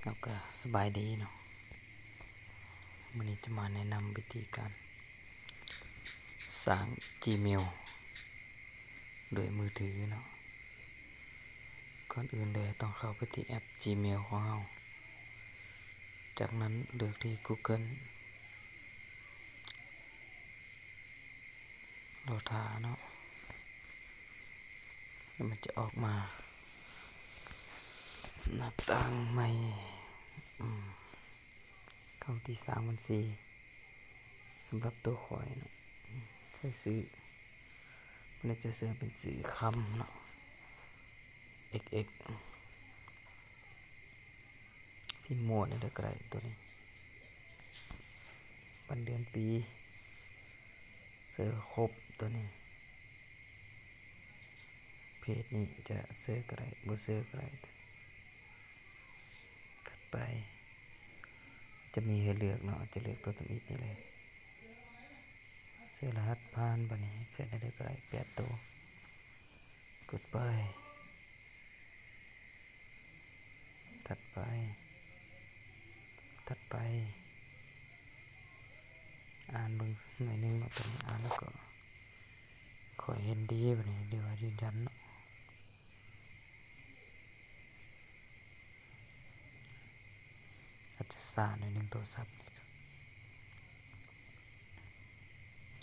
ເຮົາກະສະບາຍດີເນາະ, ມື້ນີ້ຈະມາແນະນຳວິທີການສ້າງ Gmail ດ້ວຍມືຖືເນາະ. ກ່ອນອື່ນເລີຍຕ້ອງເຂົ້າໄປທີ່ແອັບ Gmail ຂອງເຮົາ, ຈາກນັ້ນເລືອກທີ່ Google. ລໍຖ້າເນາະ ແລ້ວມັນຈະອອກມາໜ້າຕ່າງໃໝ່. ອືມ ເຂົ້າທີ່ສ້າງບັນຊີສຳລັບໂຕຂ້ອຍເນາະ, ໃສ່ຊື່ ມັນຈະໃສ່ເປັນຊື່ຄຳເນາະ ເອັກເອັກ. ພິມໝວດແນວໃດກໍໄດ້ໂຕນີ້, ວັນເດືອນປີໃສ່ຄົບໂຕນີ້. ເພດນີ້ຈະໃສ່ກໍໄດ້ ບໍ່ໃສ່ກໍໄດ້. ຖັດໄປຈະມີໃຫ້ເລືອກເນາະ, ຈະເລືອກໂຕທຳອິດນີ້ເລີຍ. ໃສ່ລະຫັດຜ່ານ, ບາດນີ້ໃສ່ແນວໃດກໍໄດ້ ແປດໂຕ. ກົດໄປ. ຖັດໄປ, ຖັດໄປ. ອ່ານເບິ່ງໜ້ອຍໜຶ່ງເນາະ, ຕອນນີ້ອ່ານແລ້ວກໍ ຂ້ອຍເຫັນດີ ບາດນີ້ ຫຼືວ່າຢືນຢັນເນາະ. ອາດຈະຊ້າໜ້ອຍໜຶ່ງໂທລະສັບ.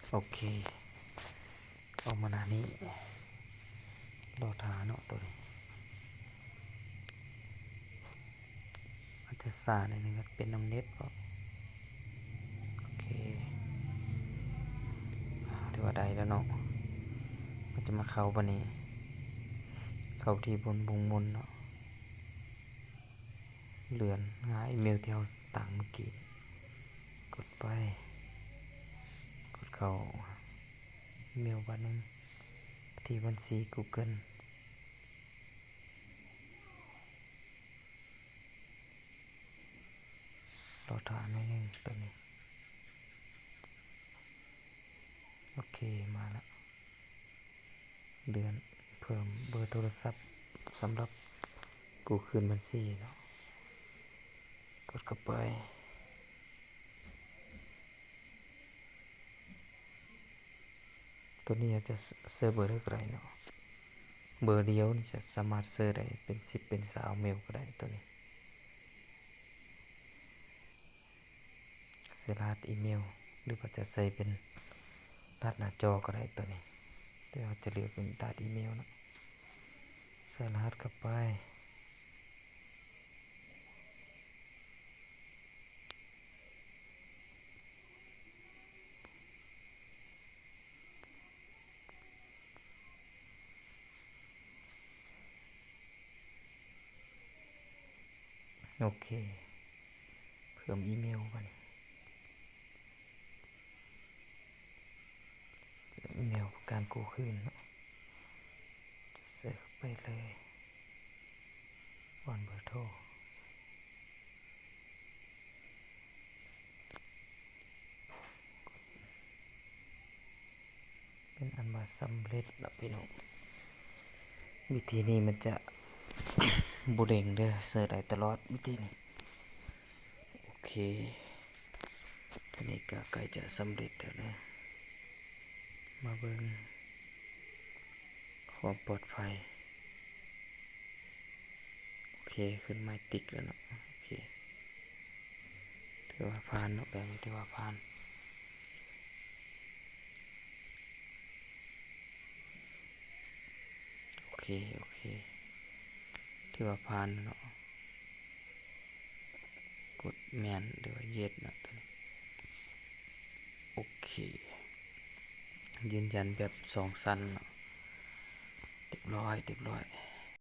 ໂອເຄ ອອກມາໜ້ານີ້, ລໍຖ້າເນາະໂຕນີ້. ອາດຈະຊ້າໜ້ອຍໜຶ່ງ, ເປັນນຳເນັດເພາະ. ໂອເຄ ຖືວ່າໄດ້ແລ້ວເນາະ. ມັນຈະມາເຂົ້າບາດນີ້, ເຂົ້າທີ່ບົນບຸງມົນເນາະ. ເລື່ອນຫາອີເມວທີ່ເຮົາຕັ້ງເມື່ອກີ້, ກົດໄປ, ກົດເຂົ້າອີເມວບາດໜຶ່ງ ທີ່ບັນຊີ Google. ລໍຖ້າໜ້ອຍໜຶ່ງໂຕນີ້. ໂອເຄ ມາລະ. ເລື່ອນເພີ່ມເບີໂທລະສັບສຳລັບກູ້ຄືນບັນຊີເນາະ, ກົດເຂົ້າໄປ. ໂຕນີ້ອາດຈະໃສ່ເບີໃດກໍໄດ້ເນາະ, ເບີດຽວນີ້ຈະສາມາດໃສ່ໄດ້ເປັນສິບເປັນຊາວເມວກໍໄດ້ໂຕນີ້. ໃສ່ລະຫັດອີເມວ ຫຼືວ່າຈະໃສ່ເປັນລະຫັດໜ້າຈໍກໍໄດ້ໂຕນີ້, ແຕ່ເຮົາຈະເລືອກເປັນລະຫັດອີເມວເນາະ. ໃສ່ລະຫັດເຂົ້າໄປ. ໂອເຄ ເພີ່ມອີເມວບາດນີ້, ອີເມວການກູ້ຄືນເນາະ, ໃສ່ເຂົ້າໄປເລີຍ ອອນເບີໂທ. ເປັນອັນວ່າສຳເລັດລະພີ່ນ້ອງ. ວິທີນີ້ມັນຈະບໍ່ເດ້ງເດີ, ໃຊ້ໄດ້ຕະຫຼອດວິທີນີ້. ໂອເຄ ອັນນີ້ກະໃກ້ຈະສຳເລັດແລ້ວເດີ. ມາເບິ່ງຄວາມປອດໄພ. ໂອເຄ ຂຶ້ນມາຕິກແລ້ວເນາະ. ໂອເຄ ຖືວ່າຜ່ານເນາະ, ແບບນີ້ຖືວ່າຜ່ານ. ໂອເຄ ໂອເຄ ຖືວ່າຜ່ານເນາະ. ກົດແມ່ນ ຫຼືວ່າເຢສເນາະ ໂຕນີ້. ໂອເຄ ຢືນຢັນແບບສອງຊັ້ນເນາະ. ຮຽບຮ້ອຍ ຮຽບຮ້ອຍ.